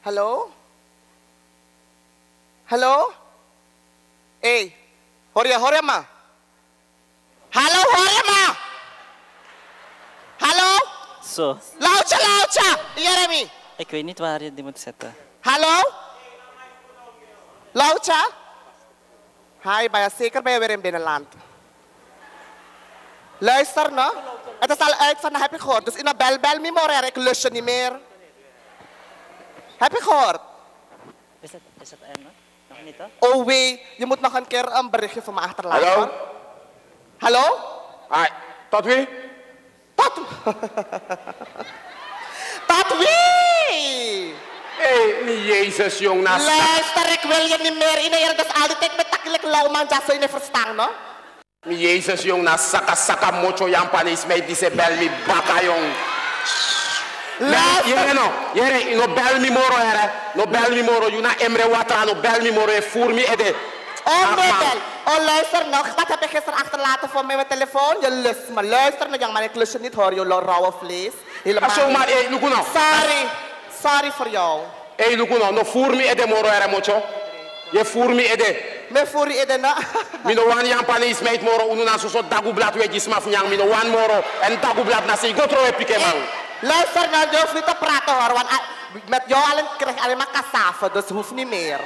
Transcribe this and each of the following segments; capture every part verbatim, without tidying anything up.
Hallo? Hallo? Ei, hori ya, hori ya ma. Hallo, hori ya ma. Hallo? Zo. Loucha, Loucha, yere mi. Ik weet niet waar je die moet zetten. Hallo? Loucha? Hi, ben je zeker, ben je weer in binnenland? Luister, no. Het is al uit van, heb je gehoord? Dus in een bel, bel me more, ik lust je niet meer. Heb je gehoord? Is het, is het er nog? Nog niet, hè? Oh wee, je moet nog een keer een berichtje voor me achterlaten, hoor. Hallo? Hi, tot wie? Tot, tot wie? Hey, mi Jezus, jong, na sa- Luister, ik wil je niet meer in de ere, dus altijd met takelijk lauwman, dat zou je niet verstaan, no? Mi Jezus, jong, na saka saka mocho Jampanees meid disi e bel mi baka, jong. Luister. Yere no, yere, no bel mi moro, yere. No bel mi moro, yu na Emre Watra, no bel mi moro, e furu mi ede. Oh, no bel. Oh, luister nog, wat heb je gisteren achterlaten voor mij met telefoon? Je lust me. Luister nog, jongman, ik lust je niet, hoor, je lo-, rauwe vlees. Helemaal niet. Sorry. Sorry voor jou. Ei, luku no, no furu mi ede moro, yere mocho. Yu e furu mi ede. Mi e furu yu ede, no? Mi no wani Jampanees meid moro, unu na soso dagublad e gi sma fu nyan, mi no wani moro. En dagublad na sei go trowe pikeman. Luister, no, je hoeft niet te praten, hoor, want, ah, met jou alleen krijg je alleen maar cassave, dus hoeft niet meer.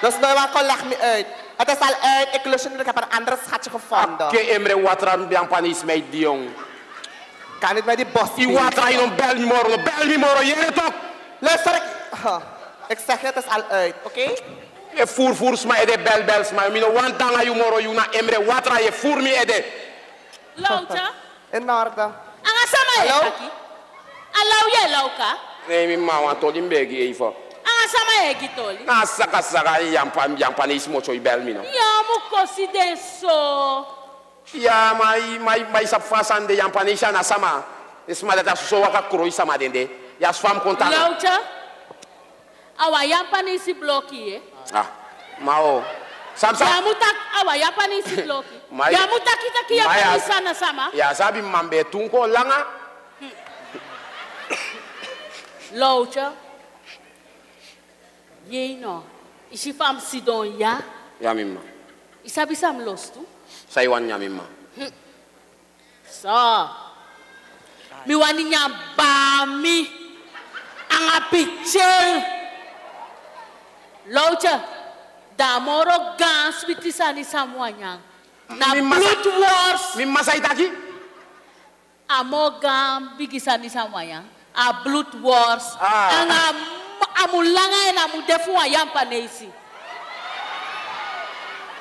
Dus no, maar kon leg me uit. Het is al uit, ik lust je niet, ik heb een ander schatje gevonden. Oké, Emre Watra, Jampanees meid, die jong. Kan niet met die bos. Yu Watra, yu no bel mi moro, no bel mi moro, yere toch. Luister, ik, huh, ik zeg het is al uit, oké? E furu furu sma, ede bel bel sma. Mi no wani tan nanga yu moro, yu na Emre Watra, yu e furu mi ede. Loucha. In orde. Anga sama yu e taki? Hallo? A lau yu e lau ka? Nee, mi mma, wan toli mi ben e gi yu. Anga sama yu e gi toli? Na saka saka, Jampa-, Jampanees mocho e bel mi, no. Ya, mu kosi den so. Ya, ma yu, ma yu, ma yu sabi fa a sani de, Jampanees a na sama. Den sma dati a soso waka kroi sama den de. Ya, so fa mi kon tan. Loucha, a wan Jampanees bloki, eh? Ah, ma o. Sam, sam. Ya mu taki a wan Japanees bloki. Ma ya, ya mu taki taki ma ya, Japanees a na sama. Ya sabi mi mma ben e tunko langa. Loucha. Yei no. I si fa mi sidon ya? Ya, mi mma. I sabi san mi lostu? San yu wani nyan, mi mma? So, mi wani nyan bami anga pikin. Loucha, dan a moro gaan switi sani san mi wani nyan. Na bloedworst. Mi mma, san yu taki? A moro gaan bigi sani san mi wani nyan, a bloedworst. Ah. Anga a mu langa en a mu de fu wan Japanees.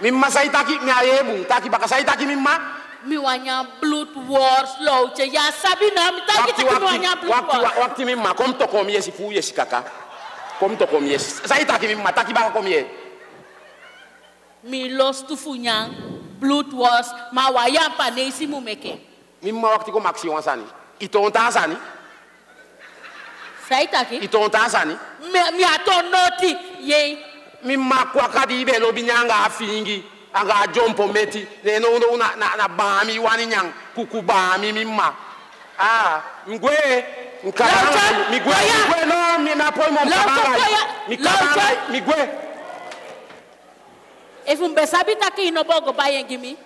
Mi mma, san yu taki? Mi á yere bun. Taki baka, san yu taki, mi mma? Mi wani nyan bloedworst, Loucha. Ya sabi na, mi taki taki mi wani nyan bloedworst. Wakti, wakti, wakti, mi mma. Kon mi toko, mi yesi fu yu yesi kaka. Kon mi toko, mi yesi. San yu taki, mi mma? Taki baka, kon mi yere. Mi lostu fu nyan bloedworst, ma wan Japanees mu meki en. Mi mma, wakti, kon mi aksi yu wan sani. I toon taa sani? San yu taki? I toon taa sani? Mi, mi á toon noti, yei. Mi mma, kwaka di i be lobi nyan anga a fiingi, anga a dyompo meti. Ne nownow na, na, na bami i wani nyan, kuku bami, mi mma. Ah, mi gwe, mi kaba anga yu, mi gwe, mi gwe, no, mi ná poi moo, mi kaba anga yu, mi kaba anga yu, mi gwe. Efu mi be sabi taki i no bo go bai en gi mi,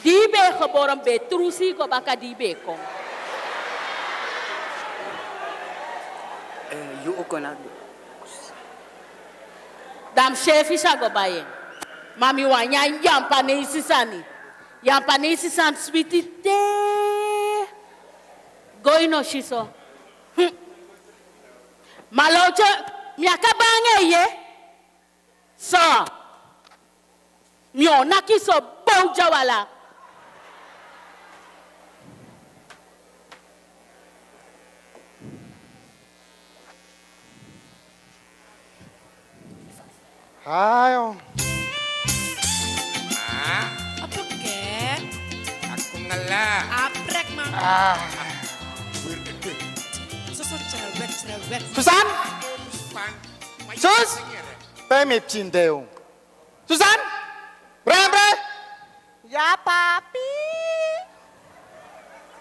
di i be e gebore mi be e trusu i go baka di i be e kon. Eh, yu o kon na. Dan mi seefi sa go bai en. Ma mi wani nyan Japanees sani. Japanees sani switi te. Go, i no si so. Hm. Ma Loucha, mi á kaba anga yu. So, mi o naki so bow dyawala. Ayo. Ah. Apa ke? Aku ngela. Aprek, mama. Ah. Susu cerewet, cerewet. Susan? Susan? Sus? Pe mi pikin de o. Susan? Rene, Rene? Ya, papi.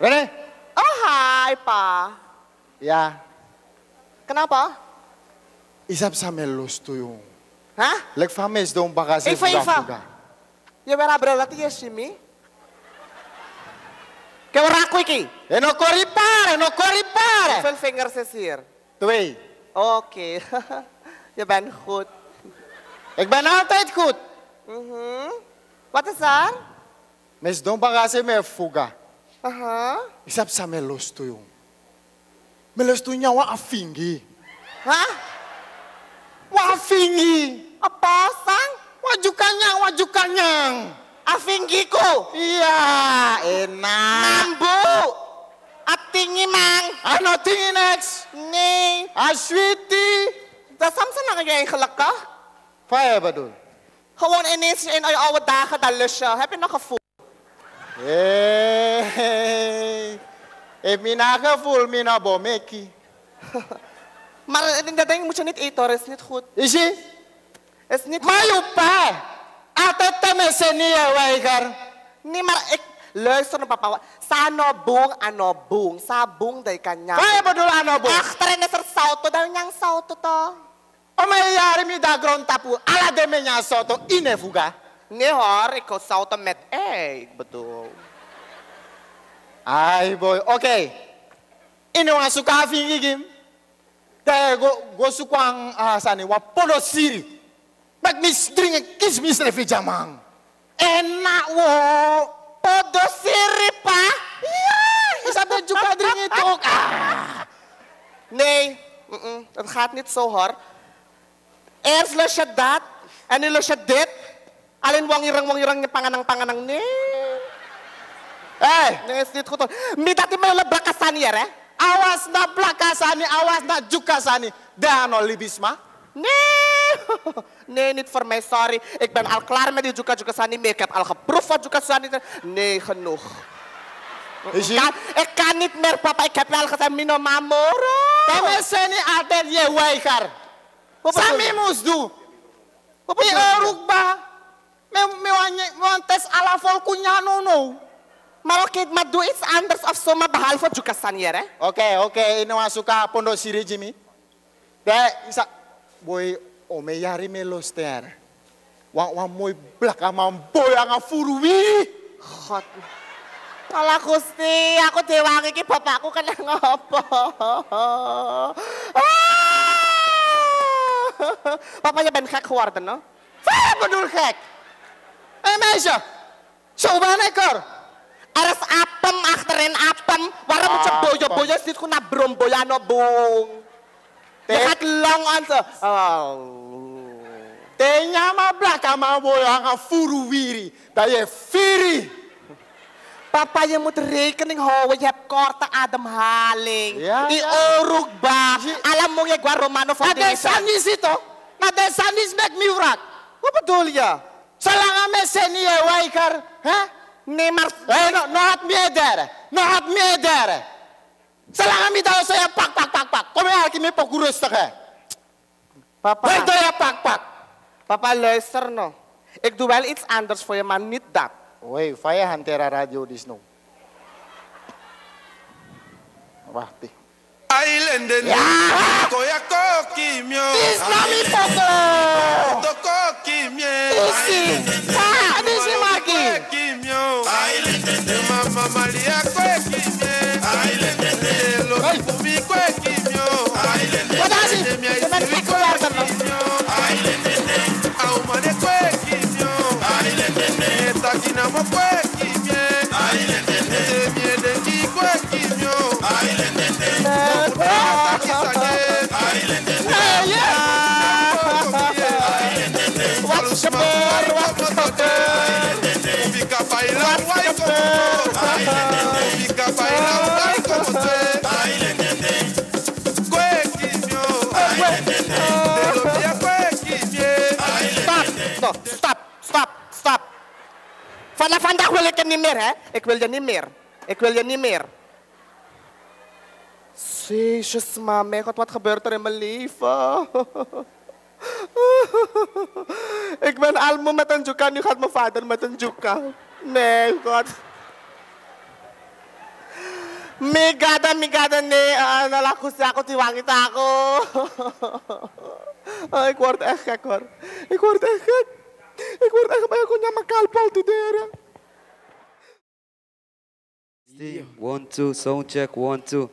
Rene? Oh, hai, pa. Ya. Kenapa? Yu sabi san mi e lostu yu. Ha? Leki fa mi e sidon baka se fuga fuga. Yu e weri a bril dati, yu e si mi? Ke weri a kwiki. E no kori pare, no kori pare. Hoeveel vingers is hier? Twee. Oké. Je bent goed. Ik ben altijd goed. Mhm. Wat is er? Mi e sidon baka se mi e fuga. Aha. Yu sabi san mi e lostu yu. Mi e lostu nyan wan afingi. Ha? Wan afingi. A pasang? Wan dyuka nyan, wan dyuka nyan. Afingi ku? Ya, ena. Nambu. A tingi man. A no tingi neks. Nee. A switi. Dat is soms nog eigenlijk, hè? Fa yu e bedoel? Gewoon ineens in je oude dagen, dan lust je. Heb je nog gevoel? Hey, efu mi no abi gevoel, mi no bo meki. Maar dat ding moet je niet eten hoor, is niet goed. Yu si? Is niet goed. Ma yu pa, altijd te mi e seni yu e weiger. Nee, maar ik, luister no papa. San no bun, a no bun. San bun dan yu kan nyan. Fa yu e bedoel a no bun? Achterin is er zout, dan nyan zout toch. Omeni yari mi de na grontapu, ala dei mi e nyan sowtu ini en fuga. Nee hoor, ik eet sowtu met ei, ik bedoel. Ai boy, oké. Yu no wani suku a afingi gi mi? Dan yu go, go suku wan, a sani, wan podo siri. Meki mi dringi en kisi misrefi dyaman. Ena wo. Podo siri pa? Ya, yu sabi dyuka dringi toch. Ah. Nee, mm-mm, het gaat niet zo hoor. Eerst lust je dat en nu lust je dit. Alleen wongirang, wongirang, panganang, panganang. Nee. Hey. Nee, is niet goed hoor. Mi dati mi e lon blaka sani yere. A wan sma na blaka sani, a wan sma na dyuka sani. Dan a no libisma. Nee. Nee, niet voor mij, sorry. Ik ben al klaar met die dyuka dyuka sani, maar ik heb al geproefd wat dyuka sani is. Nee, genoeg. Yu si? Ik kan, ik kan niet meer, papa. Ik heb je al gezegd, mi no man moro. Dan mi e seni altijd yu e weiger. San mi mus du? Mi e oru kba. Mi, mi wani, mi wani test ala folku nyan nownow. Maar oké, maar doe iets anders of zo, maar behalve dyuka sani yere. Oké, oké, yu no wani suku a pondo siri gi mi. Dan yu sa, boy, omeni yari mi e lostu en. Wan, wan moi blakaman boi nanga furu wiri. God. Ala kusti, a kon de wagi ki papa, a kon kan nanga opo. Ah! Papa, je bent gek geworden, no? Fa yu bedoel gek? Hé meisje, zo ben ik er. Er is apem achterin, apem. Waarom moet je boyo, boyo zit gewoon naar bron, boyo aan op boom. Je gaat lang aan ze. Oh. Te yu nyan wan blakaman boyo nanga furu wiri, dan yu e firi. Papa, je moet rekening houden, je hebt korte ademhaling. Ja, ja. Yu oru kba. Ala mun yu e go na Romano Foundation. Na den sani disi toch? Na den sani disi meki mi wraki. Wat bedoel je? Solanga mi e seni yu e weiger, hè? Nee, maar... Hé, no, no hati mi edere. No hati mi edere. Solanga mi de na oso yu e pak, pak, pak, pak. Kon mi e arki mi poku rustig, hè. Papa. Hé, dan yu e pak, pak. Papa, luister no. Ik doe wel iets anders voor je, maar niet dat. Wei, fa yu e hanteri a radio disi now? Wakti. Ai lendende. Ya! Koya koki mi o. Disi na mi poku. Koto koki mi e. Disi. Ah, disi maki. Koki mi o. Ai lendende. Mama Maria koki mi e. Ai lendende. Lo fu mi koki mi o. Ai lendende. Wat is het? Je bent gek geworden, man. Ai lendende. Au mane koki mi o. Ai lendende. Taki na mo koki mi e. Ai lendende. Mi e denki koki mi o. Ai lendende. Ai lendende. Ai lendende. Ai lendende. Ai lendende. Ai lendende. Wat gebeurt? Wat gebeurt? Wat gebeurt? Stop, no, stop, stop, stop. Vanaf vandaag wil ik je niet meer, hè? Ik wil je niet meer. Ik wil je niet meer. Jezus, maar mijn God, wat gebeurt er in mijn leven? Ik ben al moe met een Dyuka, nu gaat mijn vader met een Dyuka. Mijn God. Mi gada, mi gada, nee, eh, na la kusi a koti wangi taku. Ik word echt gek, hoor. Ik word echt gek. Ik word echt bij kon nyama kalpel te deren. One, two, sound check, one, two.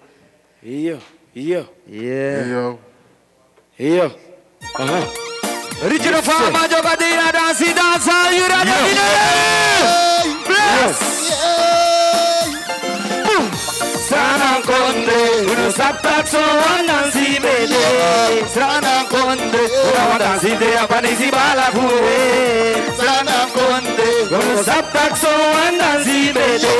Iyo, iyo. Yeah. Iyo. Iyo. Aha. Richard Farmer, Jogadina, dansi, dansa, yura, dansi. Bless. Boom. Sranan kondre, unu sabi taki so wan dansi ben de. Sranan kondre, unu wan dansi de, Apanesi bala fu e. Sranan kondre, unu sabi taki so wan dansi ben de.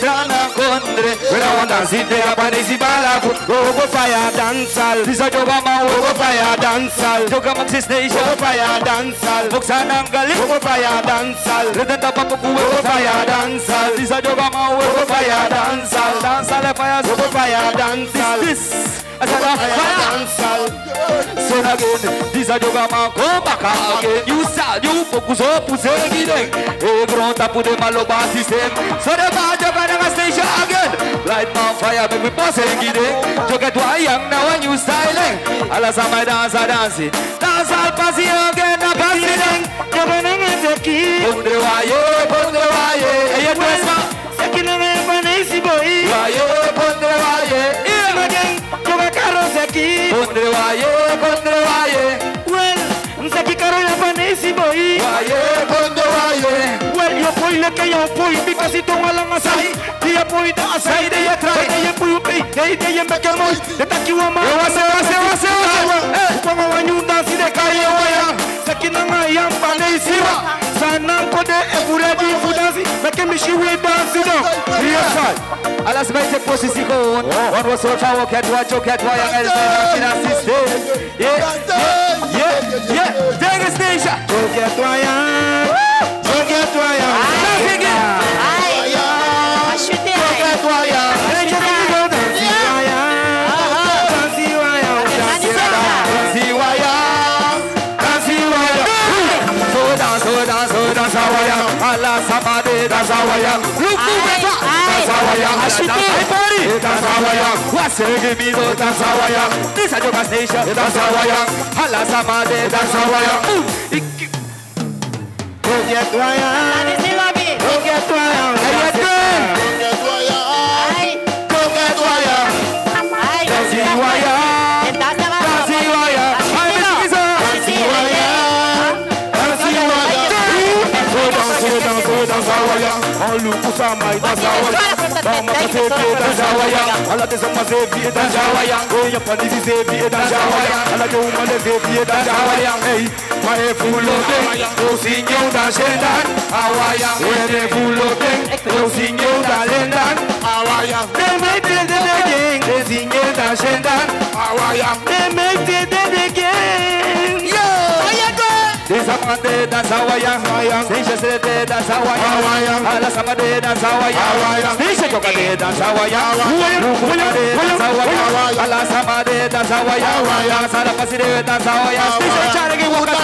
Sranan kondre, unu wan dansi de, Apanesi bala fu. Go go faya dansal, disa jogaman, go go faya dansal. Jogaman sisnation, go go faya dansal. Boksa nangali, go go faya dansal. Rete tapa puku, go go faya dansal. Disa jogaman, go go faya dansal. Dansal e faya, go go faya dansal. This, this. Asa go faya dansal. So again, disa jogaman come back again. New style, new focus, up, up, up again. E grontapu den man lobi a system. So den man joga nanga station again. Light man fire, make we pass again. Joga tu ayang na wan new style, eh. Ala sama dansa, dansi. Dansa pasi again, na pasi den. Joga nanga seki. Bondre waye, bondre waye. Eye, twesa. Seki na mi Apanesi boi. Waye, bondre waye. Ima gang, joga karo seki. Bondre waye, bondre waye. Well, mi seki karo na Apanesi boi. Waye, bondre waye. Well, yu o poi leki yu o poi, bika si tongo langa sai. Di yu o poi dan a sai de yu e trai. Di yu e poi, de yu e meki moi. Den taki wan man. Yo, wase, wase, wase, wase. Eh. Fu kon wan nyun dansi den e kai en waya. Seki nanga yu Apanesi wa. Sranan kondre, efu ready fu dansi, meki mi si wi e dansi dan. Yes, sir. Ala sama e teki posisi kon. Wan wan sort a wok eti wan, joke eti wan, yanga eti wan, yanga eti wan, yanga eti wan. Yeah, yeah, yeah, yeah. Joke eti wan, yanga. Joke eti wan, yanga. Ai. Ai. Ai. Joke eti wan, yanga. Dansi wan, yanga. Dansi wan, yanga. Dansi wan, yanga. Dansi waya. So dan, so dan, so dan, sa waya. Ala sama de dan sa waya. Look who better. Dan sa waya. Ashite. Dan sa waya. Wase gi mi do dan sa waya. This a joga station. Dan sa waya. Ala sama de dan sa waya. Go get waya. Go get waya. Go get waya. Ai. Go get waya. Ai. Dansi waya. Dansi waya. Ai, Mister Giza. Dansi waya. Dansi waya. So dan, so dan, so dan sa waya. Oluku sama e dan sa waya. Mama sefi e dan sa waya. Ala den sama sefi e dan sa waya. Oya Apanesi sefi e dan sa waya. Ala den woman sefi e dan sa waya. Hey. Ma e fulo den, o sinyo da shendan, awaya. Wene fulo den, o sinyo da lendan, awaya. Dem e tede den again, o sinyo da shendan, awaya. Dem e tede den again. Yo! Oya go! Disa man de dan sa waya, waya. Station de dan sa waya, waya. Ala sama de dan sa waya, waya. Station joga de dan sa waya, waya. Luku de dan sa waya, waya. Ala sama de dan sa waya, waya. Sala pasi de dan sa waya. Station chare gi waka.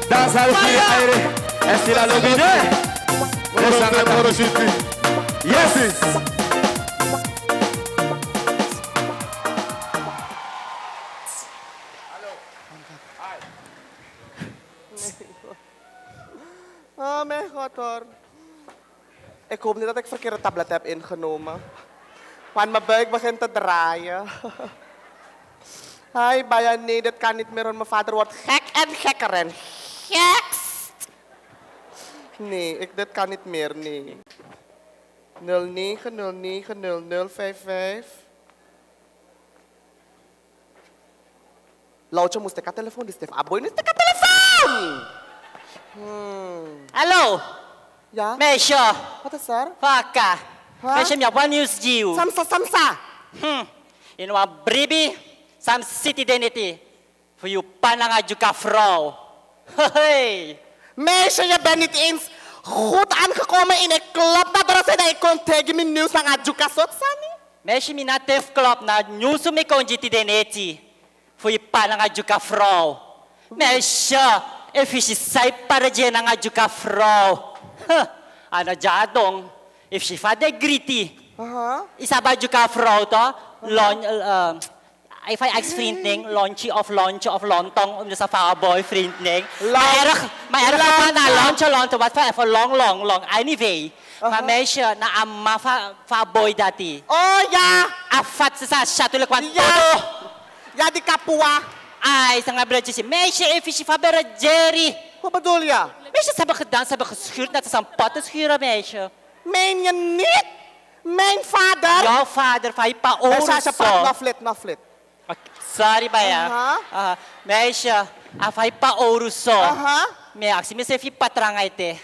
Dancehall kiri aire. Estilo lo bine. Yes. Oh, mijn God, hoor. Ik hoop niet dat ik verkeerde tablet heb ingenomen. Want mijn buik begint te draaien. Hai, Baya, nee, dit kan niet meer, want mijn vader wordt gek en gekker en gekst. Nee, ik, dit kan niet meer, nee. Nul negen nul negen nul nul vijf vijf. Lautje mus teki a telefoon, disi de fu a boi, no teki a telefoon. Hmm. Hallo? Ya? Meisje. Wat is er? Faka. Huh? Meisje, mi abi wan nyunsu gi yu. San psa, san psa? Hmm. Ini wan bribi, san mi si tide neti. Fu yu p'pa nanga Dyuka frow. Hey. Meisje, je bent niet eens goed aangekomen in een club. Na doro san yu kon taigi mi nyunsu nanga Dyuka, sortu sani. Meisje, mi no abi ten fu club, na nyunsu mi kon gi yu tide neti. Fu yu p'pa nanga Dyuka frow. Meisje, efu yu si san yu p'pa de gi en nanga Dyuka frow. Huh. A no dya a don. Efu si fa den e griti. Aha. Yu sabi a Dyuka frow to. Lon, eh, efu a e aksi frintneng, lonchi of lonchi of lonton, un no sabi fa a boi frintneng. Ma erg, ma erg fa na lonchi, lonton, wat fa efu long, long, long. Anyway. Ma meisje, na a mama fa, fa a boi dati. Oh ya. A fat sa, sa, syatu leki wan todo. Ya, di kapua. Ai, sanga brede si. Meisje, efu si fa bere Jerry. Wat bedoel je? Meisje, ze hebben gedaan, ze hebben geschuurd, net als een pot te schuren, meisje. Meen je niet? Mijn vader? Jouw vader, fa yu pa oru so. Noflit, noflit. Oké, sorry, baya. Aha. Aha. Meisje, a fa yu pa oru so. Aha. Mi e aksi mi srefi, yu pa tranga ete.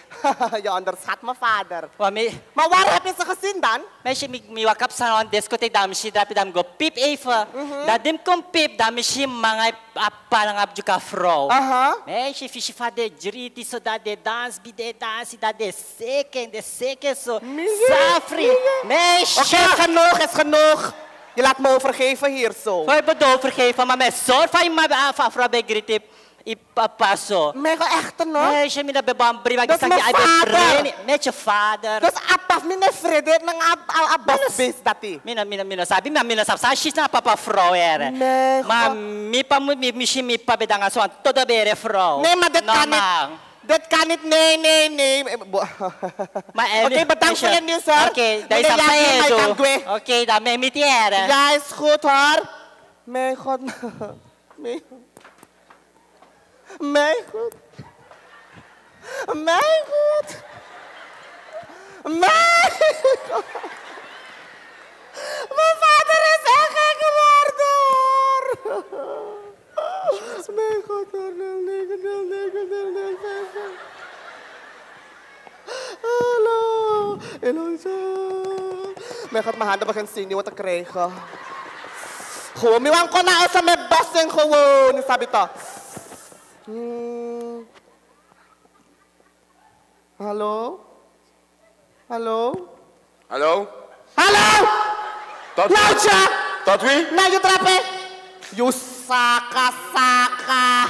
Je onderschat mijn vader. Wa mi. Maar waar heb je ze gezien dan? Meisje, mi, mi waka psa na wan discotheek, dan mi si drape, dan mi go piep even. Mhm. Dan di mi kon piep, dan mi si manga a papa nanga a Dyuka frow. Aha. Meisje, efu si fa den e griti so, dan den e dansi, bi den e dansi, dan den e seke, den e seke so. Safri. Meisje. Oké, is genoeg, is genoeg. Je laat me overgeven hier zo. Fa yu bedoel overgeven, ma mi e sori fa yu mama, a, fa a frow ben e griti yu papa so. Mi go echt no. Meisje, mi no ben bari, ma yu san yu a ben breni. Met yu vader. Dus a papa, mi no e frede nanga a, a, a bosbeest dati. Mi no, mi no, mi no sabi, ma mi no sabi san a sisi na a papa frow, here. Ma mi pa mu, mi, mi si mi pa ben de nanga so wan todo bere frow. Nee, maar dit kan niet. Dit kan niet, nee, nee, nee. Oké, bedankt voor het nieuws, hoor. Oké, dan is het fijn. Oké, dan ben je niet hier, hè? Ja, is goed, hoor. Mijn God. Mijn, mijn God. Mijn God. Mijn God. Mijn vader is echt gek geworden, hoor. Mijn God, nul negen nul negen nul nul vijf. Hallo, Eloisa. Mijn God, mijn handen begint zenuwen te krijgen. Gewoon, mi wan kon na huis met bossing gewoon, sabi toch. Hmm. Hallo? Hallo? Hallo? Hallo? Tot wie? Lautja! Tot wie? Na yu drape. Yu saka, saka.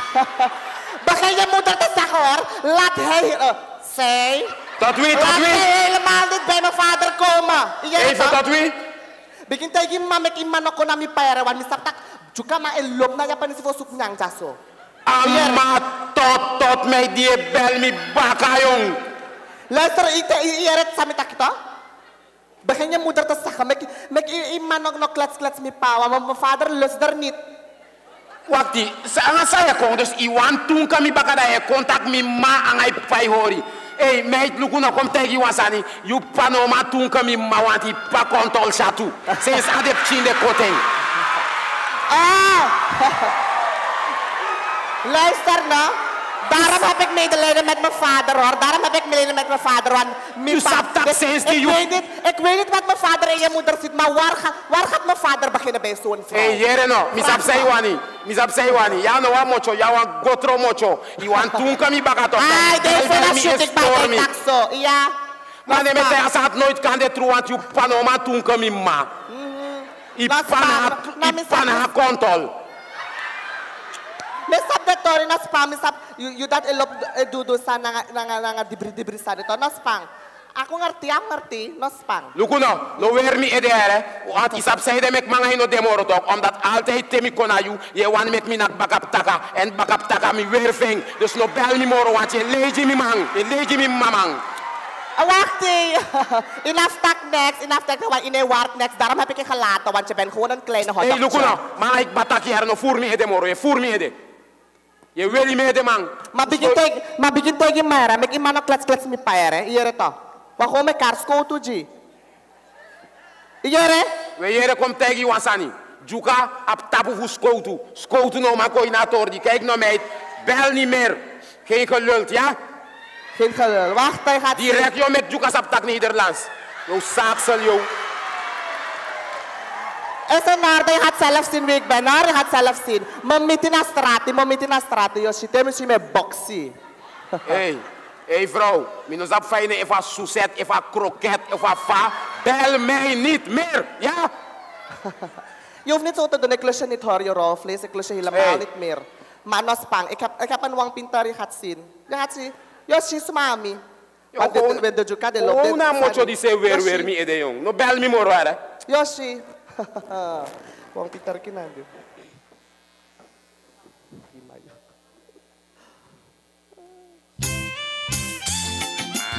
Begin je moeder te zeggen, hoor. Laat hij, eh, zij. Tot wie, tot wie? Laat hij helemaal niet bij mijn vader komen. Even, tot wie? Begin tegen je mama, meki mama no kon na mi pa here, want mi sabi taki Dyuka man e lobi na Yapanese fu suku nyanyan so. A mama tot, tot mi di e bel mi baka, yong. Luister, yu yere san mi taki toch? Begin je moeder te zeggen. Meki, meki yu, yu mama no, no klets, klets mi pa, want mijn vader luistert niet. Wakti, san, nanga san yu e kon, dus yu wani tunka mi baka, dan yu e kon taki mi mama nanga yu pa e hori. Ei, meid, luku no, kon mi taigi yu wan sani. Yu pa no man tunka mi mama, want yu pa kon tolsa tu. Sensi a de pikin de koten. Ah! Luister no. Daarom heb ik medelijden met mijn vader, hoor. Daarom heb ik medelijden met mijn vader, want mijn pa... Yu sabi taki sensi yu... Ik weet niet, ik weet niet wat mijn vader in je moeder ziet, maar waar gaat, waar gaat mijn vader beginnen bij zo'n vrouw? Ei, yere no. Mi sabi san yu wani. Mi sabi san yu wani. Yu a no wan motyo, yu a wan gotro motyo. Yu wani tunka mi baka toch. Ai, den fu na mi shooting e stori mi. Baka tak so. Ya. Ma ne mi e taigi yu, a sani noiti kan de tru, want yu pa no man tunka mi mama. Yu pa na, yu pa na a kontol. Mi sabi den tori, no span, mi sabi, yu, yu dati e lobi, e du, du sani nanga, nanga, nanga dibri, dibri sani, toch, no span. A kon arti, a kon arti, no span. Luku no, no weri mi ede here. Want yu sabi san ede meki mi nanga yu no de moro toch, omdat altijd te mi kon na yu, yu e wani meki mi naki baka ptaka, èn baka ptaka mi weri fu en. Dus no bel mi moro, want yu e lei gi mi mama, yu e lei gi mi mama. Wakti. Yu no abi taki niks, yu no abi taki niks, want yu no e wari niks. Daarom heb ik je gelaten, want je bent gewoon een kleine hotdogje. Ei, luku no, ma na yu kba taki here, no furu mi ede moro, yu e furu mi ede. Yu e weri mi ede, man. Ma bigin taigi, ma bigin taigi mi here, meki yu mama no klets klets mi pa here, yu yere toch. Wi o go meki skowtu gi. Yu yere? Wi e yere, kon mi taigi yu wan sani. Dyuka abi tapu fu skowtu. Skowtu no man kon ini a tori. Kijk no, meid. Bel niet meer. Geen gelul, ya? Geen gelul. Wacht, hij gaat zien. Direct yu o meki Dyuka sabi taki Nederlands. Yu o saaksel yu. Is er naar, hij gaat zelf zien wie ik ben, hoor. Hij gaat zelf zien. Mi o miti na strati, mi o miti na strati, yu o si te mi si mi e boksi. Hey, hey vrouw, mi no sabi fa yu nen, efu a suset, efu a kroket, efu a fa, bel mij niet meer, ya? Je hoeft niet zo te doen, ik lust je niet, hoor, je rolvlees, ik lust je helemaal niet meer. Maar no span, ik heb, ik heb een wang pinter, je gaat zien. Je gaat zien. Yu o si sma na mi. Yo, Pandi, kon, ben de Dyuka de kon lobi na moto disi e weri weri mi ede, yon. No bel mi moro, ara. Yoshi. Wan pitarki nandi.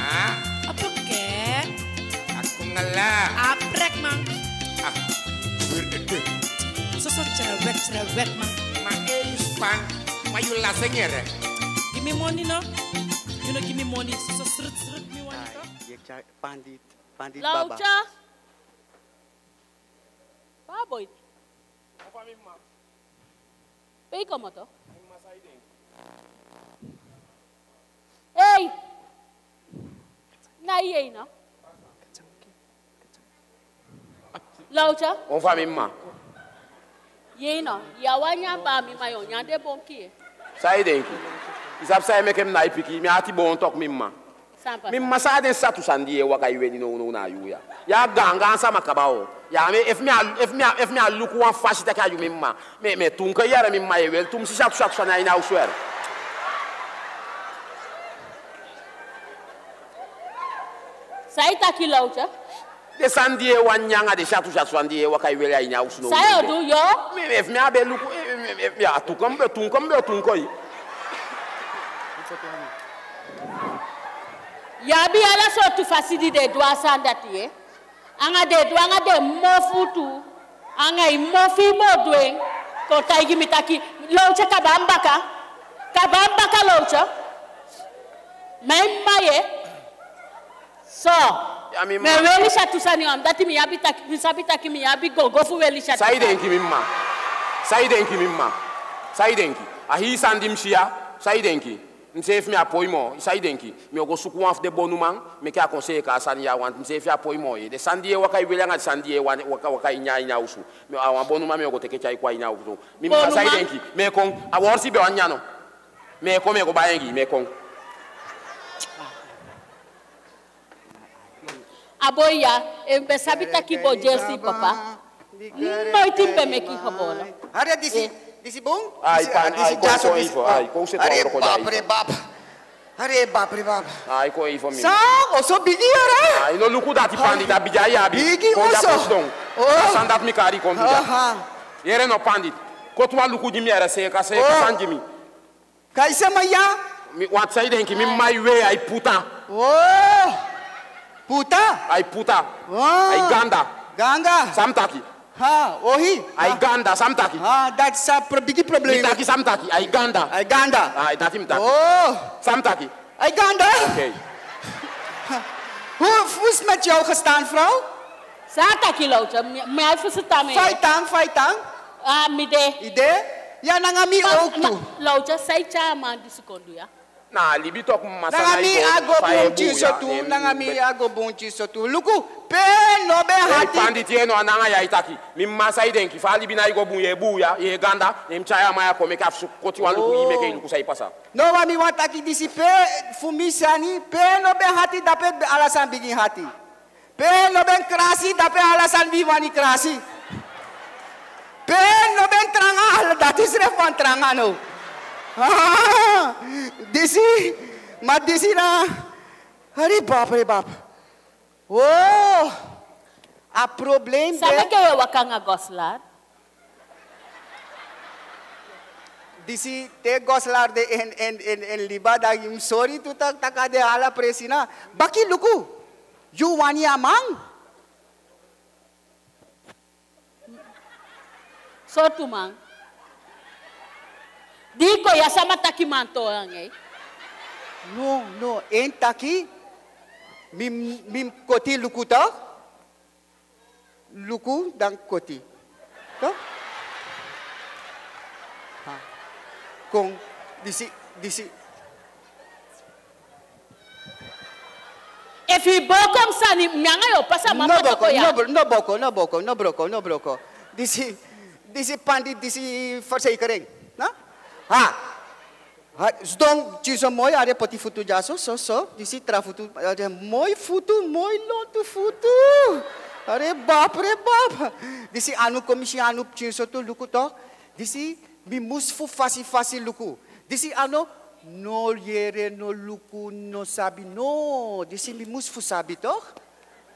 Ah. Apa ke? Aku ngala. Aprek, man. Ah, weri ede. Soso cerewet, cerewet, man. Ma e yu span, ma yu lasengere. Give me money, no? You no give me money, soso srut, srut, mi wani to. Ai, ye cha-, pandit, pandit baba. Laucha. Baboy. Pe yu komoto? Ei! Na yu yei no? Laucha? On fa mi mma? Yei no, yu a wani a baa mi mma, yu o nyan den bonki. San yu denki? Yu sabi san e meke mi nái piki, mi ati boon toku mi mma. Mi mma, san a den satu sani di yu e waka e weli nownow na a yuu ya? Yu a gaangaan sama kaba o. Ya, mi, efu mi a, efu mi a, efu mi a luku wan fasi taki a yu mi mma, mi, mi e tunka yere mi mma, yu e weli tumsi satu satu sani a ini a osu yere. San yu taki, Laucha? Den sani di yu e wani nyan anga den satu satu sani di yu e waka e weli a ini a osu nownow. San yu o du, yo? Mi, mi, efu mi a be luku, eh, eh, eh, eh, ya, tunka mi be, tunka mi be o tunka yu. Yu abi ala sortu fasi di den e du a sani dati, eh? Anga den e du anga den mofu tu. Anga yu mofu yu mu o du en. Kon taigi mi taki, Laucha, kaba mi baka. Kaba mi baka, Laucha. Ma yu mma ye. So, mi e weli satu sani, omdat mi abi taki, mi sabi taki mi abi gogo fu weli satu sani. San yu denki mi mma? San yu denki mi mma? San yu denki? A hii sani di mi si ya, san yu denki? Miseefi mi á poi moo, san yu denki? Mi o go suku wan fu den bonuman, meke a kon seeka a sani ya, want miseefi á poi moo ye. Den sani di yu e waka e weli anga den sani di yu e wani waka, waka e nyan a ini a osu. Mi, a wan bonuman mi o go teke tyai kon a ini a osu. Mi mma, san yu denki? Mi e kon, a worsi be wani nyan no. Mi e kon, mi e go bai en gi yu, mi e kon. A boi ya, efu mi be sabi taki bo jealous papa, noiti mi be meki hobolo. Are disi, disi bun? Ai, disi, pan, disi ai, kon, dyaso, kon disi ifo, bun. Ai, kon seti. Are wan broko bap, dya ifo. Are bap, are bap. Ai, kon ifo mi. San, oso bigi, are? Ai, no luku dati, pandit, a bigi ya abi. Bigi oso. Kon dya, kon sidon. Oh. A sani dati mi kari kon du dya. Aha. Yere no, pandit. Koti wan luku gi mi, yere, seeka, seeka sani gi mi. Kai sama ya? Mi, want san yu denki, mi mma e wei, ai puta. Oh. Puta? Ai puta. Oh. Ai ganda. Ganda. San mi taki? Ha, ohi. Ai ganda, san mi taki? Ha, dati sa pro-, bigi problema. Mi taki san mi taki, ai ganda. Ai ganda. Ai, dati mi taki. Oh. San mi taki? Ai ganda. Okay. Hoe, hoe is met jou gestaan, vrouw? San a taki, Laucha, mi, mi á fusutan en. Fa yu tan, fa yu tan? Ah, mi de. Yu de? Ya nanga mi owktu. Ma, ma, Laucha, san yu tyai a man disi kon du ya? Na a libi toku, mma, san a go bun, tyinso tu, nanga mi a go bun, tyinso tu. Luku, pe no ben hati. Ei, pandit, yu no a nanga yu e taki. Mi mma, san yu denki, fa a libi nái go bun, yu e bun ya, yu e ganda, ne mi tyai a man ya kon meke a fusu koti wan luku, yu meke yu luku san e pasa. No, ma mi wani taki disi, pe fu mi sani, pe no ben hati, dape ala sani bigin hati. Pe no ben krasi, dape ala sani bigin wani krasi. Pe no ben tranga, ala dati srefi wani tranga now. Ah, disi, ma disi na, ari bap, ari bap. Oh, a problem de. San meke yu e waka anga Goslar? Disi, te Goslar de en, en, en, en liba, dan yu mus sori tu tak-, taki a de ala presi na. Baki luku, yu wani a man? Sortu man? Di yu kon ya, sama taki man toon anga yu? No, no, en taki, mi, mi koti luku toch. Luku, dan koti. Toch? Ha. Kon, disi, disi. Efu yu boko mi sani, mi anga yu o pasa, ma no boko, no bro-, no boko, no boko, no broko, no broko. Disi, disi pandit, disi verzekering. No? Ha. Ha, sidon, tyinso moi, ari poti futu dyaso, so, so, disi tra futu, ari moi futu, moi lontu futu. Ari bap, ari bap. Disi anu kon, mi si anu tyinso tu, luku toch. Disi mi mus fu fasi fasi luku. Disi anu, no yere, no luku, no Sabi no, disi mi mus fu sabi toch?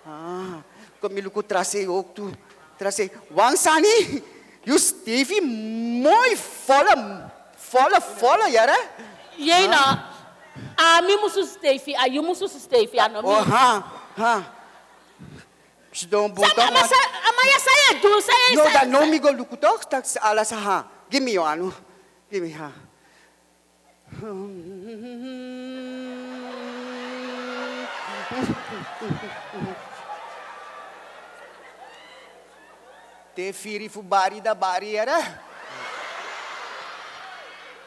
Ah, kon mi luku tra sei ook tu. Tra sei, wan sani, yu stefi moi volle, volle, volle, yere? Yei no, a mi musu stefi, a yu musu stefi, a no mi. Oh, ha, ha. Sidon bun toch, man. Sa, ama ya sa ya du, sa ya. No, sa, dan no sa. Mi go luku toch, tak ala sa ha. Gi mi yu anu. Gi mi ha. Te firi fu bari da bari yere.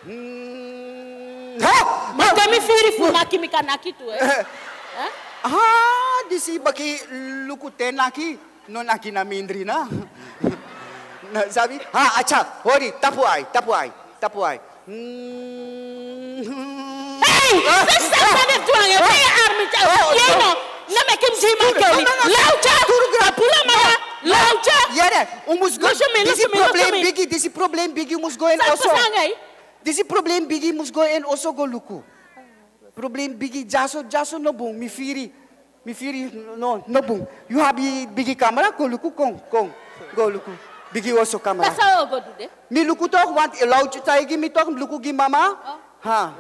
Hmm. Ha! Ma te mi firi fu naki mi kan naki tu, eh? Eh? Eh? Ah, disi baki luku te naki. No naki na mindri na. Na, sabi? Ha, acha, hori, tapu ai, tapu ai, tapu ai. Mm. Hey! Ah! Sesa, sesa, de tuange, ah! Hey, army, ah! Oh, yei no, no. No meki mi si man keli. No, no, no. Laucha, turu gra-, papula mama, no. Laucha. Yere, un mus go. Lusu mi, disi lusu mi, problem lusu mi. Bigi, disi problem bigi, un mus go en oso. Sa, sa, ngai. Disi problem bigi, un mus go en oso go luku. Problem bigi, dyaso, dyaso no bun, mi firi. Mi firi, no, no bun. Yu abi bigi kamra, go luku, kon, kon. Go luku. Bigi oso kamra. Pasa o go du de. Mi luku toch, want Laucha taigi mi toch, luku gi mama. Oh. Ha.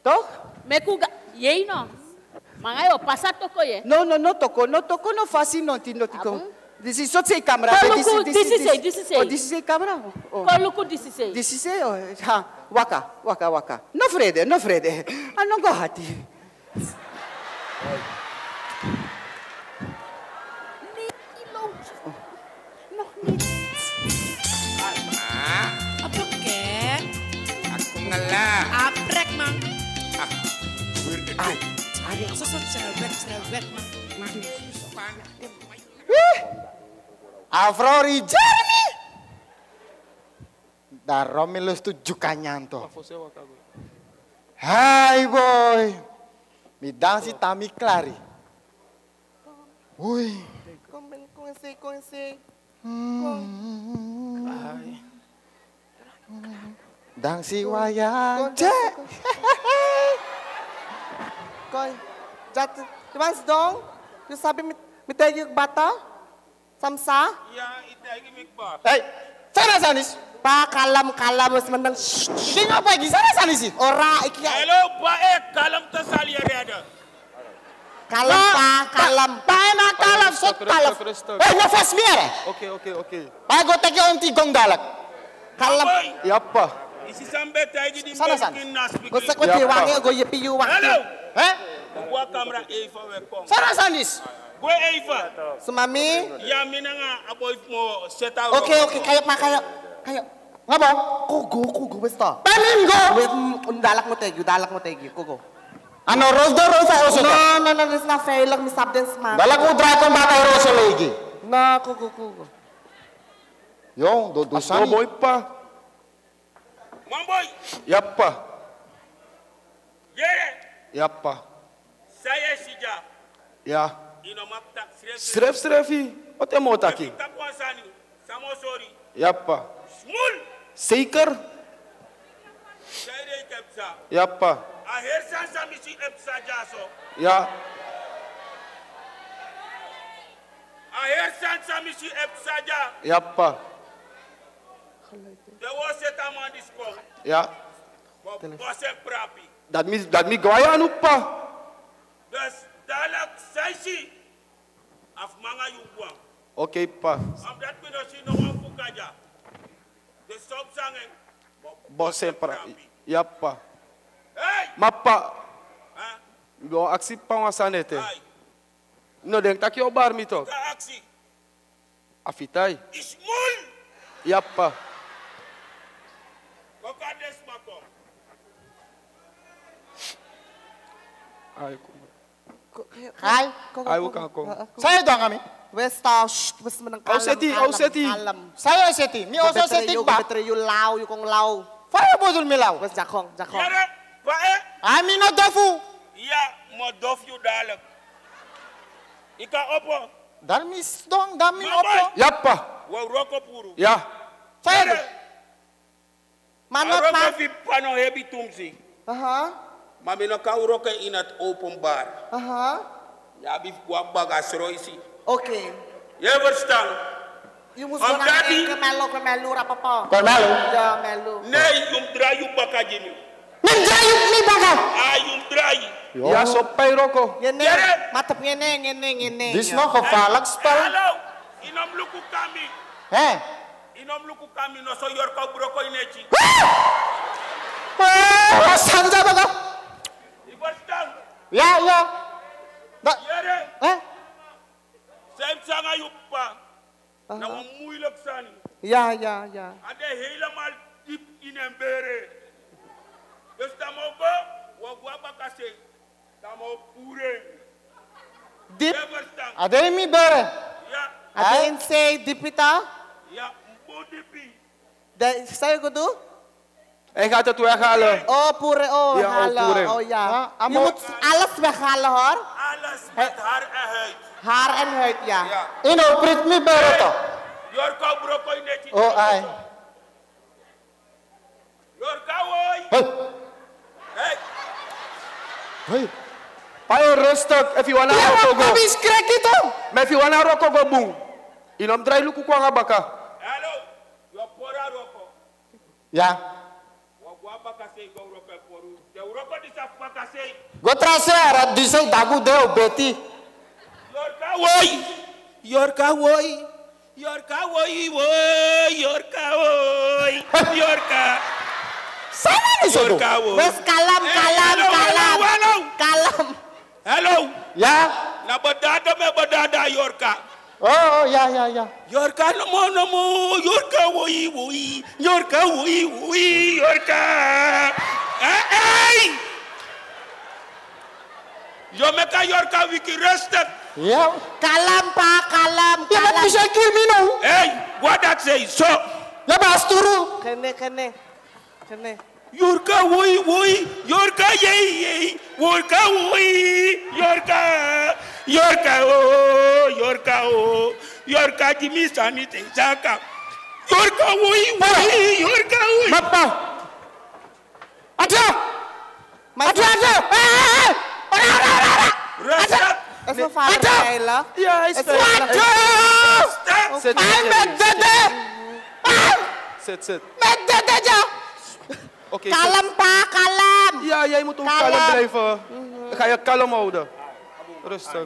Toch? Meki un go, yei no. Manga yu o pasa toko ye. No, no, no toko, no toko, no fasi, noti, noti kon. Abu. Disi so sei kamra. Kon luku, disi, disi, disi sei, disi sei. Oh, disi sei kamra. Oh. Kon luku disi sei. Disi sei, oh, ha, waka, waka, waka. No frede, no frede. A no go hati. Nog niet. Apa ke? Aku ngala. Aprek, man. Ah, berde. Ai, ai. Soso cerewet, cerewet, man. Wih! Afro Jeremy. Daarom mi lustu Dyuka nyanyan tu. Hai boy. Mi dansi te mi klari. Ui. Kom, ben, kom eens, kom eens. Hmm. Ai. Dansi waya. Kom, je. Kom, kom. Kom. Jat, yu wani sidon? Yu sabi mi, mi taigi yu kaba? San mi sa? Ya, yu taigi mi kaba. Hey, san na a sani disi? Pa, kalm, kalm, yu sma, dan shh, shh. Yu no pagi, san na a sani disi? Ora, iki. Hello, pa, eh, kalmte sali yere. Kalm, pa, kalm. Pa, pa, na kalm, so kalm. Rustig, rustig, rustig. Hey, no fasi mi yere. Oké, oké, oké. Pa, go teki onti gong dadilik. Kalm. Boy. Ya pa. Yu si san mi ben taigi di. San na a sani? Go seki weti wan, go yepi yu wan. Hello. Hè? Go a kamra even, we kon. San na a sani disi? Go even. Sma mi? Ya, mi nanga a boi fu mi o seti. Oké, oké, kaya, ma kaya. Kaya. Ngaba? Kon go, kon go, we stop. Pe mi go? We, mm, dadilik mi o taigi yu, dadilik mi o taigi yu, kon go. A no roso, roso, roso. No, no, no, disi na veilig, mi sabi den sma. Dadilik un drai kon baka roso legi. No, kon go, kon go. Yo, do, do sani. Boi pa. Man boi. Ya pa. Yere. Ya pa. San yu e si dya. Ya. Yu no mag taki srefsrefi. Srefsrefi. Wat e mo taki? Efu yu taki wan sani, san mi o sori. Ya pa. Smul. Zeker. San yu e psa. Ya pa. A heri sani san mi si e psa dyaso. Ya. A heri sani san mi si e psa dya. Ya pa. Te wi o seti a man disi kon. Ya. Bosi en prapi. Dati mi, dati mi go a yu anu, pa. Dus dadilik san yu si, a fu mi nanga yu gwe. Oké, pa. Omdat mi no si no wan fuka dya. Dus san wi sa nanga en. Bosi en prapi. Ya, pa. Hey! Ma pa. Hè? Mi ben o aksi pa wan sani ete. Ai. No denki taki yu o bari mi toch. Ka aksi. A fiti. Ismul. Ya pa. Kon kon den sma kon. Ai, kon. Ko-, ko-, Ai. Ko-, ko-, Ai, ko-, wi kan kon. San yu e du nanga mi? We stop, shh, we sma, dan kalm, kalm, kalm. San yu e seti? Mi oso seti kba. Yu law, yu kon law. Fa yu e bedoel mi law? We dya kon, dya kon. Yere, pa, eh? Ai, mi no dofu. Ya, mi o dofu yu dadilik. Yu kan opo. Dan mi sidon, dan mi opo. Ya pa. We wroko puru. Ya. San yu e du? Ma a no wroko fu yu pa no hebi tumsi. Aha. Ma mi no kan wroko in het openbaar. Aha. Ya abi fu go a bagasroisi. Oké. Ye verstan? Yu mus go na enke melo, ke melo, rapapa. Kon melo. Ya, melo. Nee, yu mus drai yu baka gi mi. Mi drai yu mi baka. Ah, yu mus drai. Ya, so pai wroko. Ngene. Yere. Ma tapu ngene, ngene, ngene. Dit is nog gevaarlijk spel. Hallo. Yu no mus luku kon na mi. Hè? Yu no mus luku kon na mi, noso yorka o broko yu neti. Eh, wat sani dya baka? Yu verstan? Ya, ya. Yere. Hè? San yu psa nanga yu p'pa. Aha. Na wan moeilijk sani. Ya, ya, ya. A de helemaal diep in en bere. Dus dan mi o go, wi o go a bakasei. Dan mi o puru en. Diep. Ye verstan? A de in mi bere. Ya. A de in sei dipi, toch? Ya, un bun dipi. Dan san yu go du? Hij gaat het weghalen. Oh, puru en, oh, ja, oh, halen. Puru en. Oh, ja. Ja, je moet alles weghalen, hoor. Alles met haar en huid. Haar en huid, ja. Ja. Yu no prit mi bere toch. Yorka o broko yu neti. Oh, ai. Yorka woi. Hey. Hey. Hey. Pai, rustig. Efu yu wani wroko go. Yu abi skreki toch. Ma efu yu wani wroko go bun. Yu no mus drai luku kon nanga baka. Hallo. Yu o puru a wroko. Ya. Wi o go a bakasei go wroko e puru. Te wroko disi a fu bakasei. Go tra sei, a disi a dagu de o beti. Yorka woi. Yorka woi. Yorka woi, woi, Yorka woi. Yorka. San na disi o du? Yorka woi. Wes, kalm, kalm, kalm. Hey, hallo, hallo, hallo. Kalm. Hallo. Ya? Na badada mi e badada Yorka. Oh, oh, ya, ya, ya. Yorka nomo, nomo, Yorka woi, woi, Yorka woi, woi, Yorka. Eh, eh. Yu o meki a Yorka wiki, rustig. Ya. Kalm pa, kalm, kalm. Ya, ma yu sa kiri mi now. Hey, what that say? So. Ya, ma sturu. Kene, kene. Kene. Yorka woi woi, Yorka yei yei, Yorka woi, Yorka, Yorka o, Yorka o, Yorka gi mi sani te saka. Yorka woi woi, Yorka woi. Mapa. Ata! Ata, ata! Eh, eh, eh! Ora, ora, ora, ora! Ata! Eso fala Ata! Fela. Ya, is fela. Ata! Sit, sit, sit, sit. Ai, mi dede! Ah! Sit, sit. Mi dede dya! Oké, kalm, pa, kalm. Ja, jij moet ook kalm blijven. Ik ga je kalm houden. Rustig.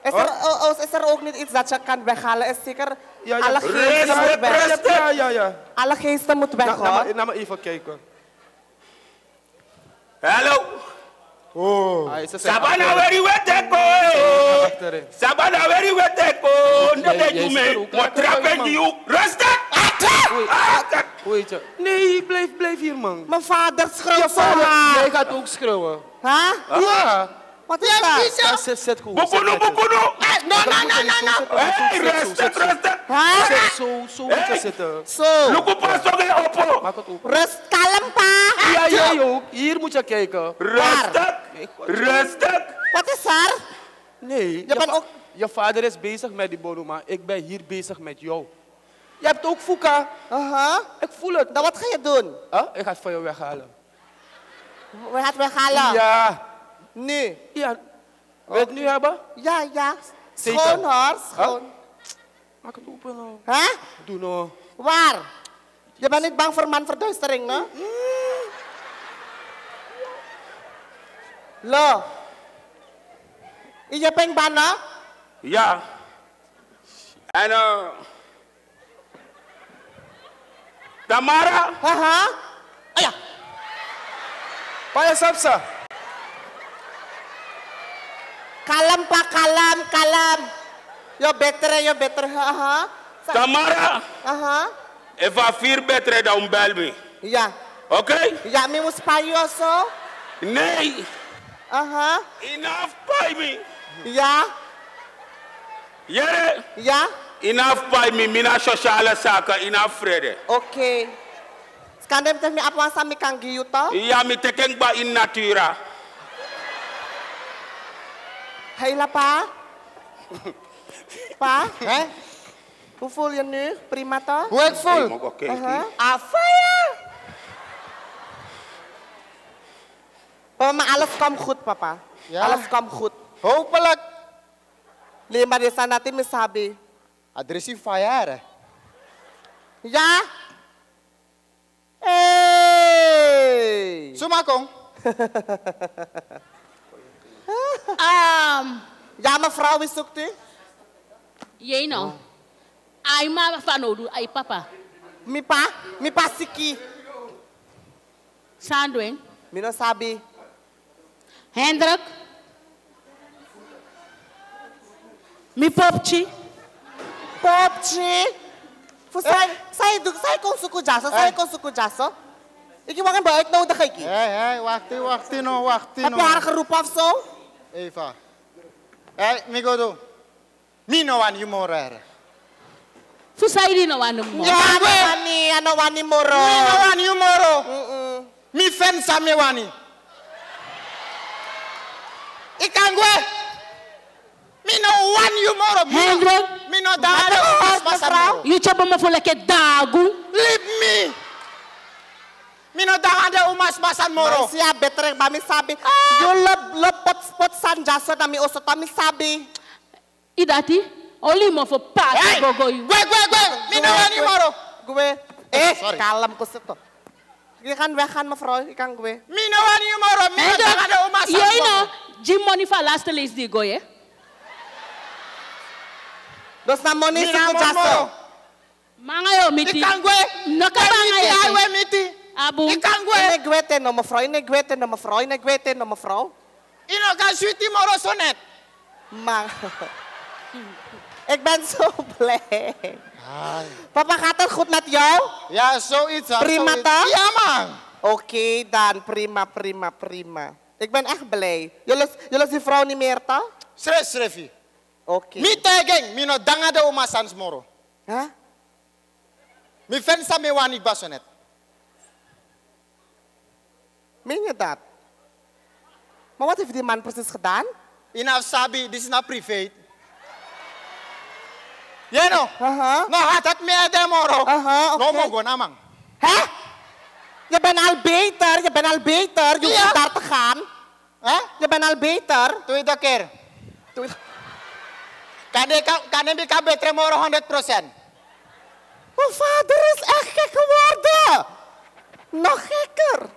Is er, o-, o-, is er ook niet iets dat je kan weghalen? Is zeker, ja, ja, alle geesten moeten weg. Ja, ja, ja. Alle geesten moeten weg, hoor. Laat me even kijken. Hallo. Oh. Sabana weri weteko. Sabana weri weteko. Nde de jume. Mo trape gi yu. Rasta. Wait, wait. Nee, blijf, blijf hier, man. Mijn vader schreeuwt zo hard. Jij gaat ook schreeuwen. Huh? Ja. Wat is dat? Ja, zet, zet goed. Bukunu, bukunu. No, no, no, no, no. Hey, rustig, rustig. Zet zo, zo moet je zitten. Zo. Luku pa, zo ben je opo. Maak het open. Rust, kalm pa. Ja, jij ook. Hier moet je kijken. Rustig. Rustig. Wat is er? Nee, je bent ook, je vader is bezig met die bono, maar ik ben hier bezig met jou. Je hebt ook fuka. Aha. Ik voel het. Dan wat ga je doen? Huh? Ik ga het voor je weghalen. We gaan het weghalen? Ja. Nu? Ja. Wil je het nu hebben? Ja, ja. Zeker. Schoon, hoor, schoon. Huh? Maak het open, no. Hè? Doe, no. Waar? Je bent niet bang voor manverduistering, no? Lo. Yu e ping bana? Ja. En, eh, Tamara? Aha. Aya. Paya sapsa. Kalm pa, kalm, kalm. Yu o betre, yu o betre. Aha. Sa- Tamara? Aha. Efu a firi betre, dan un bel mi. Ya. Oké? Ya, mi mus pai yu so. Nee. Aha. Yu no abi fu pai mi. Ya. Yere? Ya. Yu no abi fu pai mi, mi na sociale zaken, yu no abi fu frede. Oké. Skande mi, teki mi abi wan san mi kan gi yu, toch? Ya, mi teki en kba in natura. Hei, la pa. Pa? Hè? Hoe voel je nu? Prima, toch? Hoe ik voel? Hey, mag ik kijken? Aha. A fire! Mama, alles komt goed, papa. Ja. Alles komt goed. Hopelijk. Lima de sanati mi sabi. Adresi fire. Ja. Hey. Suma kon. Um, Ja, mevrouw, wie zoekt u? Jeno. Ai ma fanodu, ai papa. Mi pa, mi pa siki. Sandwin. Mi no sabi. Hendrik. Mi popchi. Popchi. Fu sai, sai du, sai kon suku dyaso, sai kon suku dyaso. Iki wangin ba uitnodig iki. Hey, hey, wakti, wakti no, wakti Heb no. Je haar geroepen of zo? Eva. Hey, mi go do. Mi no wan yu moro here. Fu sai di no wan mo. Ja, no wani, I no wani moro. Mi no wan yu moro. Mm-mm. Mi fen san mi wani. I kan gwe. Mi no wan yu moro. Mi no, Hendrik. Mi no danga de umasma san moro. Yu tyobo mo fu leki dagu. Leave mi. Mi no danga de umasma san moro. Isi a betre ba mi sabi. Yu lobi, lobi poti, poti sani dyaso na mi oso, dan mi sabi. I dati, oli mo fu pasi Hey! Gogo yu. Gwe, gwe, gwe. Mi no wan yu moro. Gwe. Eh, Sorry. Kalm, kom zitten. Je kan weggaan, mevrouw. Je kan gwe. Mi no wan yu moro. Mi no danga de umasma san Yei no, moro. Jim money fu a laste leisi di go ye. Dus na money Mi no suku wan dyaso. moro. Manga yo miti. I kan gwe. No kan Kan manga miti, yo. ai we miti. Abu. I kan I gwe. no gwe te no, mevrouw. I no gwe te no, mevrouw. I no gwe te no, mevrouw. I no kan switi moro so net. Maar ik ben zo blij. Papa, gaat het goed met jou? Ja, zoiets. Hè, Prima, zoiets. toch? Ja, man. Oké, dan prima, prima, prima. Ik ben echt blij. Jullie, jullie zien vrouw niet meer, toch? Srefi, srefi. Oké. Mi tegen, mi no danga de umasma san moro. Hè? Mi fen san mi wani, kba so net. Meen je dat? Maar wat heeft die man precies gedaan? I no sabi, disi na privé. Yei no. Aha. No, ha, dat mi ede moro. Aha, oké. No mo go na man. Hè? Je bent al beter, je bent al beter. Je hoeft niet daar te gaan. Hè? Je bent al beter. Tweede keer. Toen- Kan de, kan, kan de bika betre moro honderd procent. Mijn vader is echt gek geworden. Nog gekker.